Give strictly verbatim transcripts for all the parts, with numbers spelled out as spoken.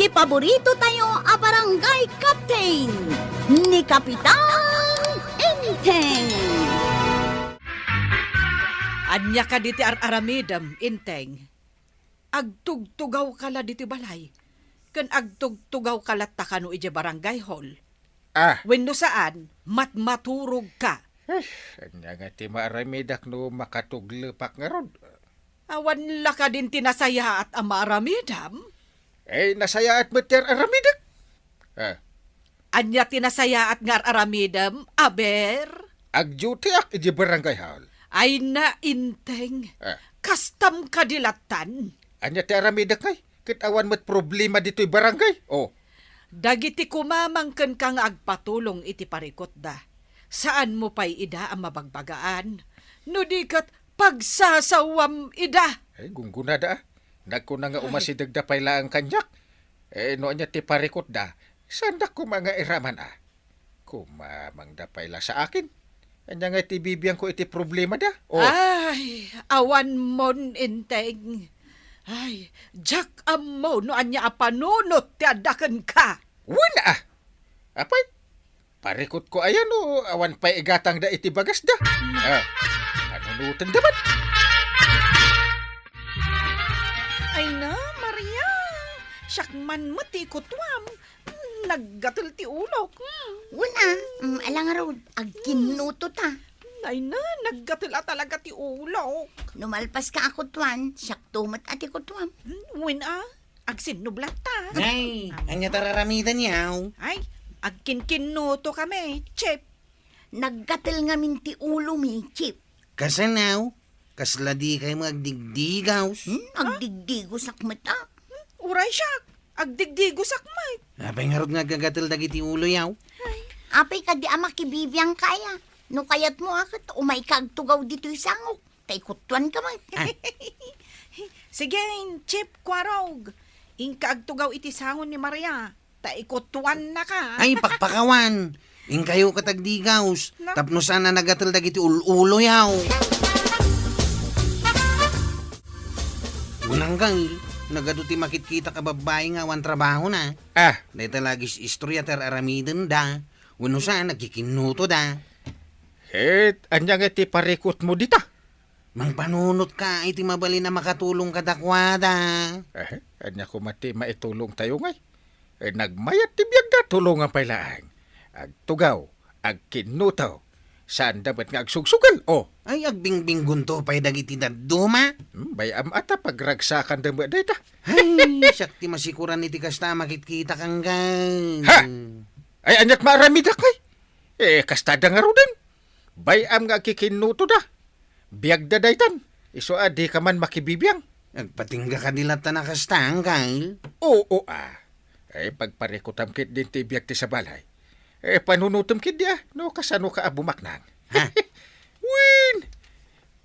Ti paborito tayo a barangay captain, ni Kapitan Enteng. Ania kadi ti ar-aramidem, Enteng? Agtugtugawka la ditoy balay, ken agtugtugawka latta kano idiay barangay hall. Ah. Wenno saan, matmaturogka. Ay, ania nga ti maaramidak no makatuglepak ngarud? Awan la kadin ti nasayaat a maaramidam? Eh, nasayaat met ti ar-aramidek. Ah. Ania ti nasayaat nga ar-aramidem, aber? Agdutiak iti barangay hall. Ay, nainteng. Ah. Kastam kadi lattan? Ania ti aramidek ngay? Ket awan met problema ditoy barangay. Oh. Dagiti kumamang kenka nga agpatulong iti parikutda, saanmo pay ida a mabagbagaan? No di ket pagsasawam ida. Ay, gunggonada, ah. Nagkuna nga Ay. Umasidegda pay laeng kaniak. Eh, no ania ti parikutda, saandak koma nga iraman, ah. Kumamangda pay la sa akin. Ania nga iti bibiangko iti problemada? Oh. Ay, awan mon, Enteng. Ay, diak ammo no ania a panunot ti adda kenka. Wen, ah. Apay, parikutko aya no awan pay igatangda iti bagasda. Ah, panunotenda met. Ay na, Maria, siak man met ti ikutuam. Hmm, naggatel ti ulok. Hmm. Wen, ah. Mm, ala ngarud, agkinnuto ta. Ay na, naggatel a talaga ti ulok. No malpaska a kutuan, siakto met a ti kutuam. Hmm, wen, ah. Agsinnublat ta. Ay, ania ti ar-aramidem yaw? Ay, agkinkinnuto kami, Chip. Naggatel ngamin ti ulomi, Chip. Kasano? Kasla dikay met agdigdigaws? Hmm, agdigdigosak met, ah. Hmm, uray siak, agdigdigosak met. Apay ngarud nga aggagatel dagiti ulo yaw? Ay. Apay kadi a makibibiangka aya? No kayatmo a ket umayka agtugaw ditoy sangok, ta ikutuanka met. Ah. Sige, Chip Kuarog, inka agtugaw iti sango ni Maria. Ta ikutuannaka. Ay, pakpakawan! Inkayo ket agdigaws, Na? Tapno saan a nagatel dagiti ul-ulo yaw. Unang gail, nagadu ti makitkitak a babbai nga awan trabahona. Ah. Dayta lagis istorya ti ar-aramidenda, wenno saan, nagkikinnutoda. Ket ania nga ti parikutmo dita? Mangpanunotka iti mabalin a makatulong kadakuada. Eh, ania koma ti maitulongtayo ngay? Eh, nagmayat ti biagda, tulongan pay laeng. Agtugaw, agkinnuto. Saanda met nga agsugsugal, oh. Ay, agbingbinggonto pay dagiti dadduma. Hmm, bay-am a ta pagragsakanda met dayta. Ay, siak ti masikuran iti kasta a makitkita kanggan. Ha? Ay, aniak maaramidak, ay? Eh, kastada ngaruden. Bay-am nga agkikinnutoda. Biagda daytan. Isu a dika man makibibiang. Agpatingga kadi latta a kasta, Angkal? Oo, ah. Eh, pagparikutam ketdin ti biag ti sabali. Eh, panunotem ketdi, ah, no kasanoka a bumaknang. Ha? Wen!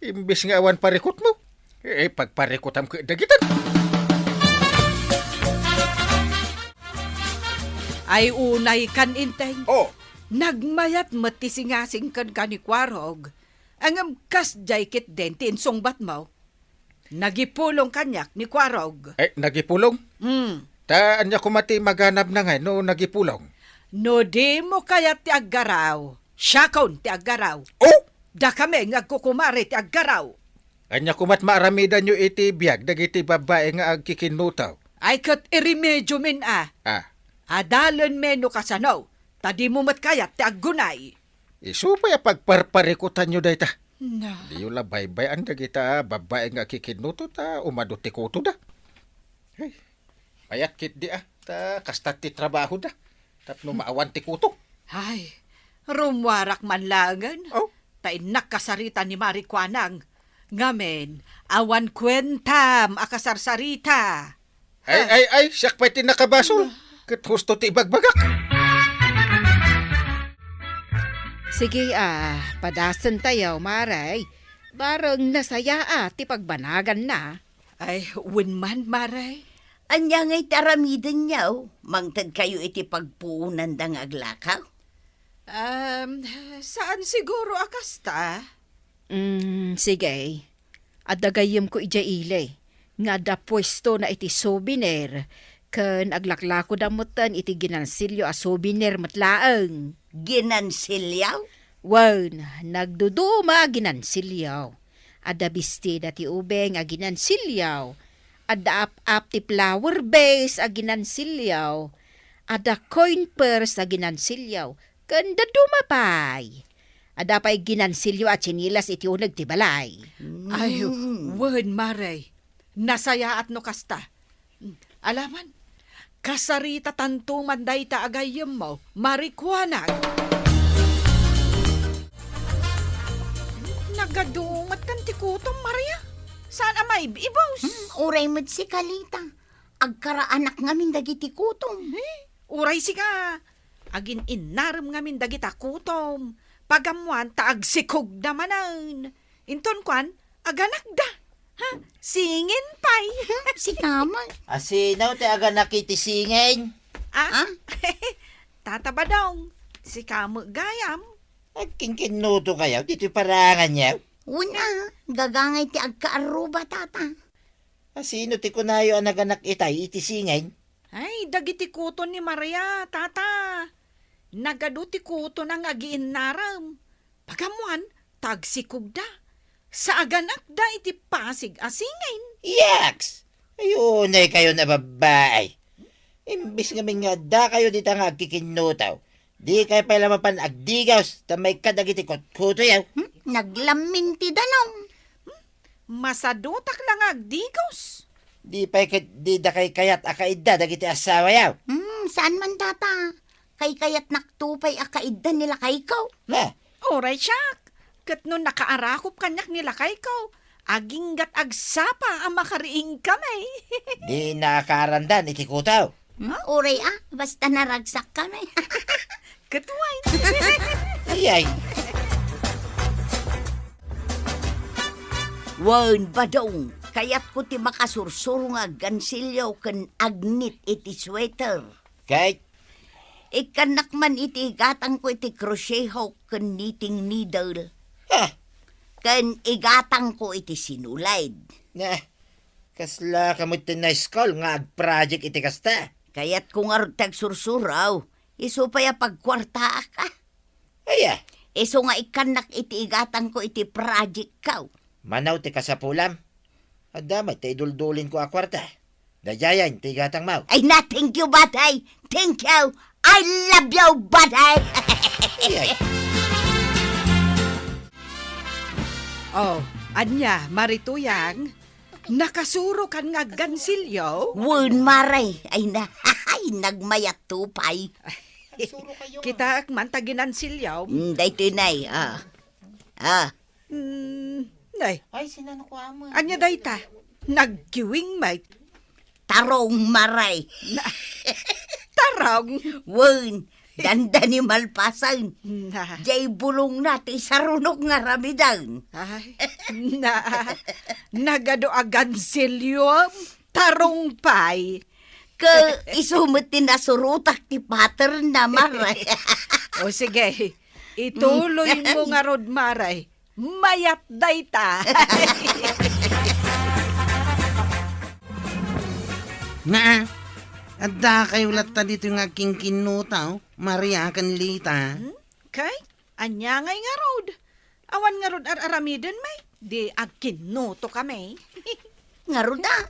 Imbes nga awan parikutmo, eh, pagparikutam ketdi dagitan. Ay, unay kan, Inteng. Oh. Nagmayat met ti singasing kenka ni Kuarog. Ngem kasdiay ketdin ti insungbatmo. Nagipulong kaniak ni Kuarog. Eh, nagipulong? Hmm. Ta ania koma ti maganabna ngay no nagipulong? No dimo kayat ti aggaraw, siakon ti aggaraw. Oh! Dakami nga agkukumare ti aggaraw. Ania koma't maaramidanyo iti biag dagiti babbai nga agkikinnuto? Ay, ket iremediomin a. Ah. Adalenmi no kasano, ta dimo met kayat ti aggunay. Isu pay a pagparparikutanyo dayta. Na. Diyo la baybay-an dagita babbai nga agkikinnuto ta umadu ti kutoda. Hey, mayat ketdi a, ta kasta ti trabahoda. Tapno maawan ti kuto. Ay, rummuarak man laengen. Oh. Ta innak kasarita ni Mari Kuanang. Ngamin, awan kuentam a kasarsarita. Ay, ay, ay, siak pay ti nakabasol. Ket husto ti ibagbagak. Sige, ah, padasentayo, Mare. Bareng nasayaat ti pagbanaganna. Ay, wen man, Mare. Ania ngay ti aramidenyo? Mangtedkayo iti pagpuonanda nga aglakaw? Um, saan siguro a kasta? Mm, sige. Adda gayyemko idiay ili nga adda puestona iti souvenir Ken aglaklakoda metten iti ginansilyo a souvenir met laeng. Ginansilyo? Wen, nagduduma a ginansilyo. Adda bestida ti ubing a ginansilyo. Adda ap-ap ti flower vase a ginansilyo. Adda coin purse a ginansilyo. Ken dadduma pay. Adda pay ginansilyo a tsinelas iti uneg ti balay. Ay, mm, wen, Mare. Nasayaat no kasta. Alaman, kasaritatanto man dayta a gayyemmo, Mare Kuanag. Nagadu met kan ti kutom, Maria. Saan a maib-ibus? Hmm, uray met sika, Lita. Agkaraanak ngamin dagiti kutom. Eh, uray sika. Agin-innarem ngamin dagita kutom. Pagammuan ta agsikogda manen. Inton kuan, aganakda. Ha? Singin pay. Sika man. A sino ti aganak iti singin? Ah? Ah? Tata Badong, sika met gayam. Agkinkinnuto kayo, ditoy paranganyo? Una, gagangay ti agkaarruba, tata. A sino ti kunayo a naganak itay iti singin? Ay, dagiti kuton ni Maria, tata. Nagadu ti kuton nga agiinnarem. Pagammuan, ta agsikogda. Saaganakda iti Pasig a singin. Yaks! Ay, unay kayo na babae. Imbis ngamin nga adda kayo dita nga agkikinnuto, di kayo pay la mapan agdigaws ta maikkat dagiti kutkutoyo. Hmm? Naglammin ti danum. Hmm? Masadutak la nga agdigaws. Di pay ket dida kay kayat a kaidda dagiti asawayo. Hmm, saan man, tata? Kay kayatnakto pay a kaidda ni lakayko. Ha? Uray siak, ket no nakaarakop kaniak ni lakayko, aginggat agsapa a makariing kami. Di nakaarandan iti kuto. Hmm? Uray a, basta naragsak kami. Ket wen. Ayay. Wen, Badong, kayatko ti makasursuro nga aggansilyo ken agnit iti sweater. Ket? Ikkannak man iti igatangko iti crochet hook ken knitting needle. Ha? Ken igatangko iti sinulid. Nah, kasla ka met ti na-school nga agproject iti kasta? Kayatko ngarud ti agsursuro, isu pay a pagkuartaak, ah. Aya? Isu nga ikkannak iti igatangko iti project ko. Manaw ti kasapulam. Adda met ti iduldulinko a kuarta. Daydiayen ti igatangmo. Ay na, thank you, buddy. Thank you. I love you, buddy. Ay, ay. Oh, ania, Mare Tuyang? Nakasurokan nga aggansilyo? Wen, Mare. Ay na, ay, nagmayatto pay. Kitaek man ta ginansilyo. Mm, daytoy, Nay, ah. Ah. Mm, Nay. Ay, sinano ko, ama? Ania dayta? Nagkiwing met. Tarong, Mare. Na-, tarong? Wen, dandani malpasen. Na. Jay bulongna ti sarunok nga aramiden. Ay, na, nagadu a gansilyo, tarong pay. Ke, isu met ti nasurotak ti pattern na, Mare. O sige, ituloy mo ngarud, Mare. Mayat dayta. Naa, adda kayo latta dito nga agkinkinnuto, Maria ken Lita. Hmm? Kay, ania ngay ngarud? Awan ngarud ar-aramiden, may? Di agkinnuto kami. Ngarud, ah.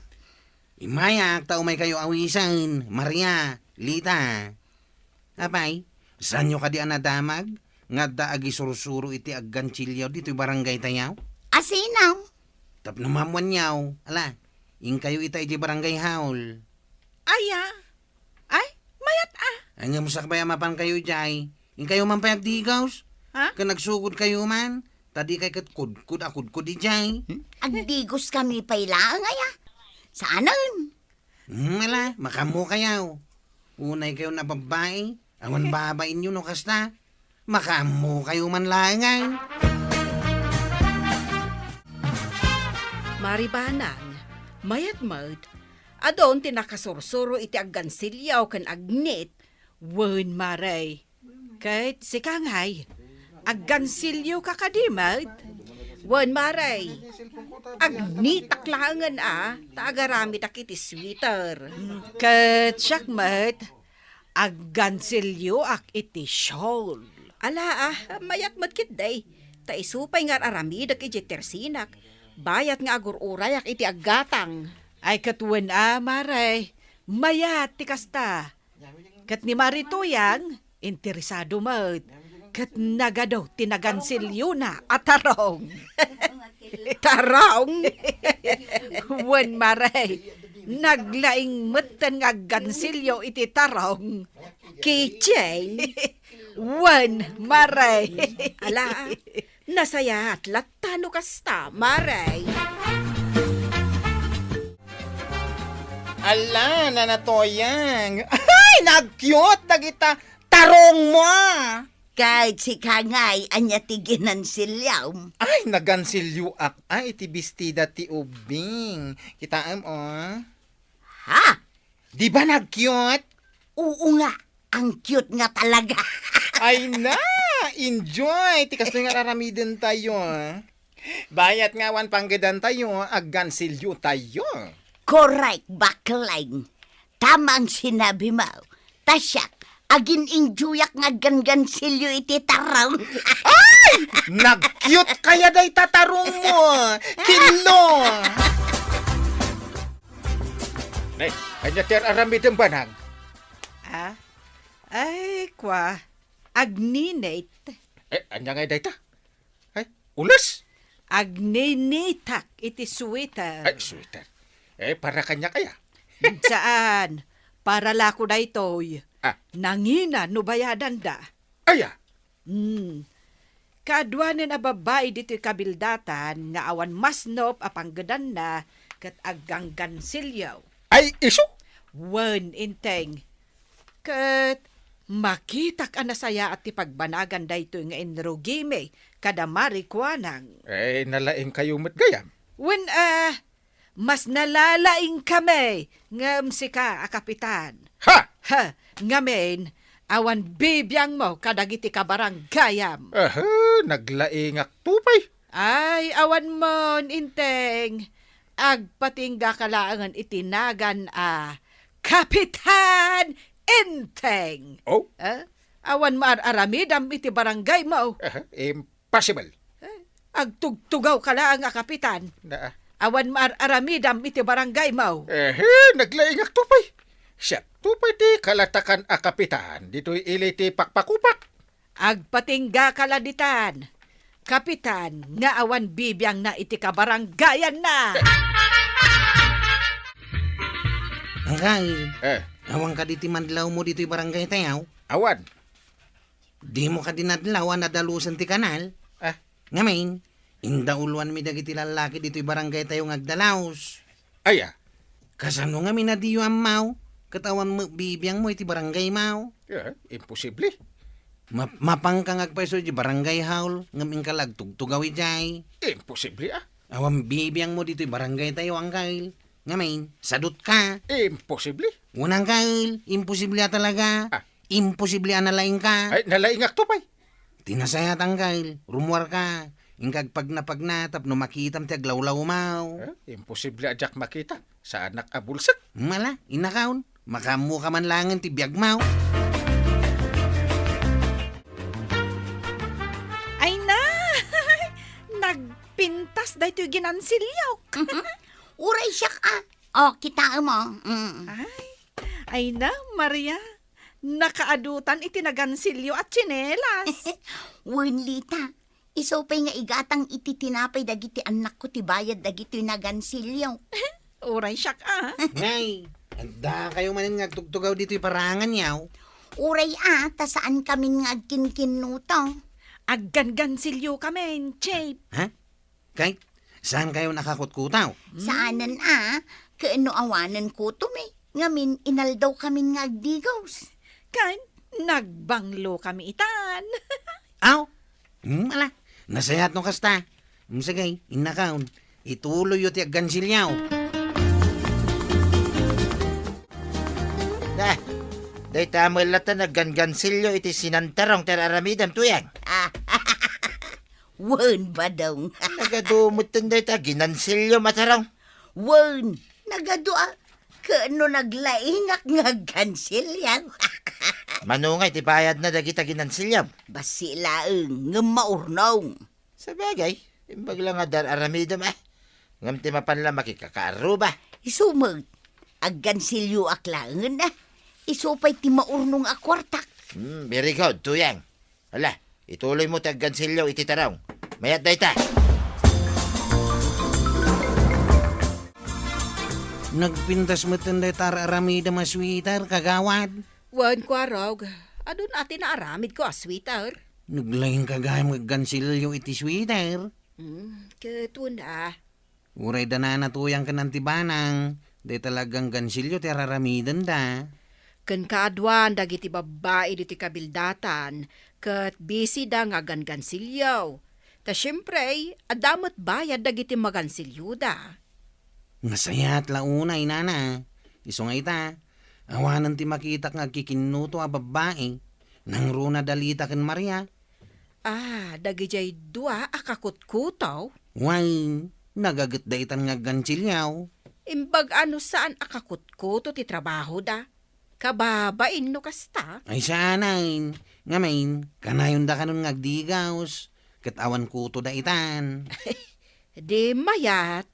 Imayak ta umay kayo awisen, Maria, Lita. Apay, saanyo kadi a nadamag nga adda agisursuro iti aggansilyo ditoy barangay tayo? Asino? Tapno maammoanyo, ala, inkayo ita iti barangay hall. Aya? Ay, mayat a. Ay, ngem sakbay a mapan kayo idiay, inkayo man pay agdigos. Ha? Ken agsugod kayo man, ta di kay ket kudkod a kudkod idiay. Hmm? Agdigos kami pay laeng aya. Saanen? Hmm, ala, makaammo kayo. Unay kayo na babbai, awan babainyo no kasta. Makaammo kayo man laeng ay. Maribanang, mayat met, adun ti nakasursuro iti aggansilyo ken agnit, wen, Mare. Ket sika ngay, aggansilyo ka kadi met? Wen, Mare. Agnitak laengen a, ta agaramidak iti sweater. Ket siak met, aggansilioak iti shawl. Ala, a, mayat met ketdi. Ta isu pay nga ar-aramidek idiay tersinak, bayat nga agur-urayak iti aggatang. Ay, ket wen a, Mare, mayat ti kasta. Ket ni Mare Tuyang, interesado met. Ket nagadu ti nagansilyona a tarong. Tarong? Wen, Mare, naglaing metten nga aggansilyo iti tarong. Keychain? Wen, Mare. Ala, nasayaat latta no kasta, Mare. Ala, Nana Tuyang. Ay, nag-cute dagita tarongmo, a. Ket sika ngay, ania ti ginansilyom? Ay, nagansilyoak, a, iti bestida ti ubbing. Kitaem, o. Ha? Di ba nag-cute? Oo nga, ang cute nga talaga. Ay na, enjoy ti kastoy nga aramidentayo. Bayat nga awan panggedantayo, aggansilyotayo. Correct, Baklang. Tamang sinabi mo. Ta siak, agin-enjoyak nga aggangansilyo iti tarong. Ay! Nag-cute kaya dayta tarongmo. Kinlo. Nay, ania ti ar-aramidem, Banag? Ah? Ay, kwa, agninit. Eh, ania ngay dayta? Ay, ules? Agninitak iti sweater. Ay, sweater. Eh, para kaniak aya? Saan. Para lako daytoy. Ah. Nangina no bayadanda. Aya? Hmm. Kaaduanen a babbai ditoy kabildatan nga awan masnop a panggedanna ket agganggansilyo. Ay, isu? Wen, Enteng. Ket makitak a nasayaat ti pagbanagan daytoy nga inrugimi kada Mare Kuanang. Eh, nalaingkayo met gayam? Wen, a, mas nalalaingkami ngem sika a kapitan. Ha! Ha! Ngamin, awan bibiangmo kadagiti kabaranggayam. Aha, naglaingakto pay. Ay, awan mon, Enteng. Agpatinggaka laengen iti nagan a Kapitan Enteng. Oh? Eh, awan maar-aramidam iti barangaymo. Aha, impossible. Eh, agtugtugawka laeng a kapitan. Naa. Awan maar-aramidam iti barangaymo. Eh, naglaingakto pay. Siakto pay ti kalatakan a kapitan ditoy ili ti pakpakupak. Agpatinggaka la ditan, kapitan, nga awan bibiangna iti kabaranggayanna. Angkal, eh, awan kadi ti madlawmo ditoy barangay tayo? Awan. Dimo kadi nadlaw a nadalusen ti kanal? Ah. Ngamin, indauloanmi dagiti lallaki ditoy barangay tayo nga agdalaos. Aya? Kasano ngamin a diyo ammaw? Ket awan met bibiangmo iti barangaymo? Eh, imposible. Ma-, mapanka nga agpayso iti barangay hall, ngem inka la agtugtugaw idiay? Imposible, a. Awan bibiangmo ditoy barangay tayo, Angkal. Ngamin, sadutka. Imposible. Wen, Angkal, imposible a talaga. Ah. Imposible a nalaingka. Ay, nalaingakto pay. Ti nasayaat, Angkal, rumuarka. Inka agpagnapagna tapno makitam ti aglawlawmaw. Eh, imposible a diak makita. Saanak a bulsek. Mala, innakaon. Makaammoka man laengen ti biagmaw. Ay na! Nagpintas daytoy ginansilyok. Uray siak, a. O, kitaem, o. Mm. Ay, ay na, Maria. Nakaadutan iti nagansilyo a tsinelas. Wen, Lita, isu pay nga igatang iti tinapay dagiti annakko ti bayad dagitoy nagansilyo. Uray siak, a. Nay, adda kayo manen nga agtugtugaw ditoy parangan yaw? Uray, a, ta saan kamin nga agkinkinnuto. Aggangansilyo kamin, Chip. Ha? Kay, saan kayo nakakutkutaw? Saanen a, ken no awanen kutomi, ngamin inaldaw kamin nga agdigos. Ken, nagbanglo kami itan. Aw? Hmm, ala, nasayaat no kasta. Hmm, sige, innakaon, ituloyyo ti aggansilyaw. Da, dayta met latta naggangansilyo iti sinantarong ti ar-aramidem, Tuyang. Ah, Wen, Badong. Nagadu metten dayta ginansilyo, Matarong. Wen, nagadu a. Ket no naglaingak nga aggansilyo. Mano ngay ti bayadna dagita ginansilyo? Bassit laeng, ngem maurnong. Sabagay, imbag la nga dar-aramidem, eh. Ngem ti mapan la makikakaaruba. Isu met, aggansilyoak laengen, eh. Isu pay ti maurnong a kuartak. Hmm, very good, Tuyang. Ala, ituloymo ti aggansilyo iti tarong. Mayat dayta. Nagpintas metten dayta ar-aramidem a sweater, kagawad. Wen, Kuarog. Adun a ti naaramidko a sweater. Naglaingka gayam nga aggansilyo iti sweater. Hmm, ket wen a. Uray da Nana Tuyang ken Auntie Banang, dayta la aggangansilyo ti ar-aramidenda. Ken kaaduan dagiti babbai ditoy kabildatan, ket bisida nga aggangansilyo. Ta siempre, adda met bayad dagiti magansilyoda. Nasayaat la unay, Nana. Isu nga ita, awanen ti makitak nga agkikinnuto a babbai. Nangruna da Lita ken Maria. Ah, dagidiay dua a kakutkuto? Wen, nagagetda itan nga aggansilyo. Imbag a no saan a kakutkuto ti trabahoda. Kababain no kasta. Ay, saanen. Ngamin, kanayonda kanon nga agdigaus, ket awan kutoda itan. Di mayat.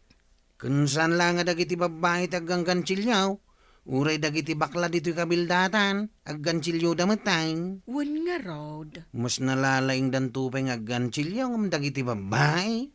Ken saan la nga dagiti babbai ti aggangansilyo, uray dagiti bakla ditoy kabildatan, aggansilyoda met, ay. Wen ngarud. Mas nalalaingdanto pay nga aggansilyo ngem dagiti babbai.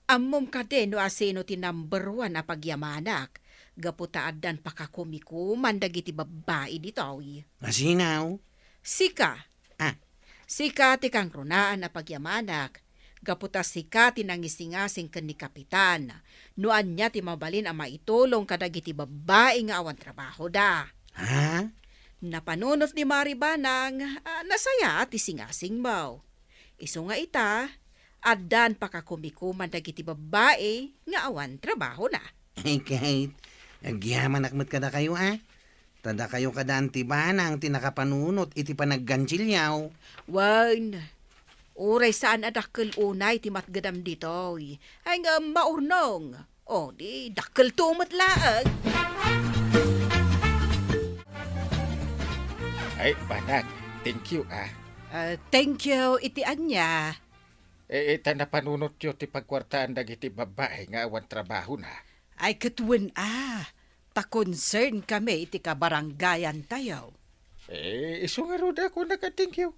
Ammom kadi no asino ti number one a pagyamanak, gapu ta addan pakakumikuman dagiti babbai ditoy? Asino? Sika. Ah. Sika ti kangrunaan a pagyamanak, gapu ta sika ti nangisingasing ken ni Kapitan, no ania ti mabalin a maitulong kadagiti babbai nga awan trabahoda. Ha? Napanunot ni Mari Banang, ah, nasayaat ti singasingmo. Isu nga ita, addan pakakumikuman dagiti babbai nga awan trabahona. Ay, Kate, agyamanak met kadakayo, a. Ta dakayo kada Auntie Banang ti nakapanunot iti panaggansilyo. Wen, uray saan a dakkel unay ti matgedam ditoy. Ay ngem maurnong. O, di dakkelto met laeng. Ay, Banang, thank you, a. Ah, thank you iti ania? E, e, ta napanunotyo ti pagkuartaan dagiti babbai nga awan trabahona. Ay, ket wen a, ta concern kami iti kabarangayantayo. E, isu ngarud a kunak a thank you.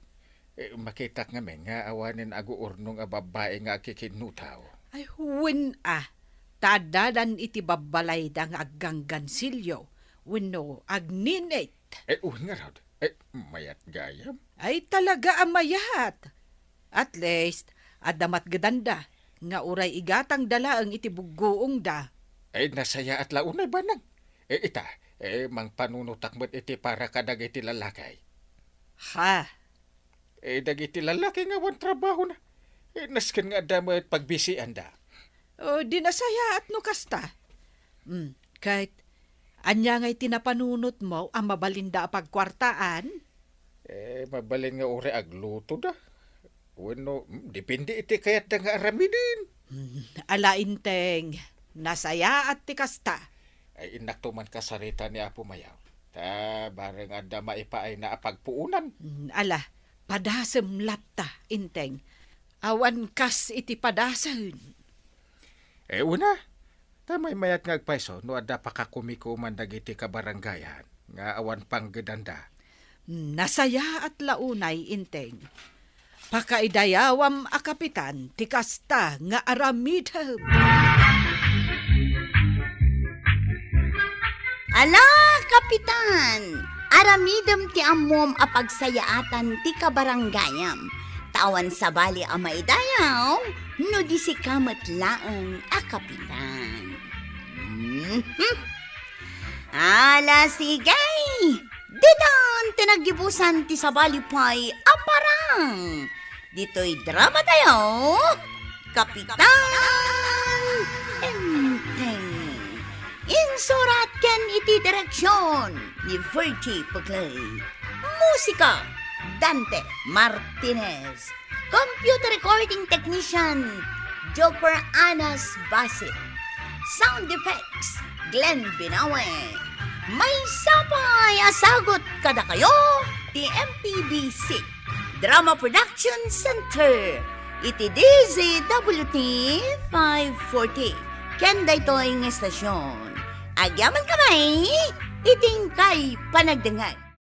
E, makitak ngamin nga awanen aguurnong a babbai nga akikinnuto. Ay, wen a, ta addadan iti babbalayda nga aggangansilyo wenno agninit. E, wen ngarud. E, mayat gayam. Ay, talaga a mayat. At least, adda matgedanda nga uray igatangda laeng iti buggoongda. Ay, nasayaat la unay, Banang. E, ita, e, mangpanunotak met iti para kadagiti lalaki. Ha? E, dagiti lalaki nga awan trabahona. E, nasken nga adda met pagbisianda. O, di nasayaat no kasta. Mm, ket, ania ngay ti napanunotmo a mabalinda a pagkuartaan? E, mabalin nga uray aglutoda. Wenno, mm, depende iti kayatda nga aramiden. Mm, ala, Enteng, nasayaat ti kasta. Ay, innakto man kasarita ni Apo Mayaw. Ta, bareng adda maipaayna a pagpuonan. Mm, ala, padasem latta, Enteng. Awan kas iti padasen. E, wen a, ta maymayat nga agpayso no adda pakakumikuman dagiti kabarangayan nga awan panggedanda. Nasayaat la unay, Enteng. Pakaidayawam a kapitan ti kasta nga aramidem. Ala, Kapitan! Aramidem ti ammom a pagsayaatan ti kabarangayam. Ta awan sabali a maidayaw no di sika met laeng a kapitan. Mhm. Ala, sige! Ditan ti naggibusan ti sabali pay a parang. Ditoy dramatayo, Kapitan Enteng. Insurat ken iti direksion ni Virgie Pugley. Musika, Dante Martinez. Computer recording technician, Joker Anas Basit. Sound effects, Glenn Binawe. Maysa pay a sagut kadakayo ti M P B C Drama Production Center iti D Z W T five forty. Ken daytoy nga estasyon, agyamankami iti inkay panagdengngeg.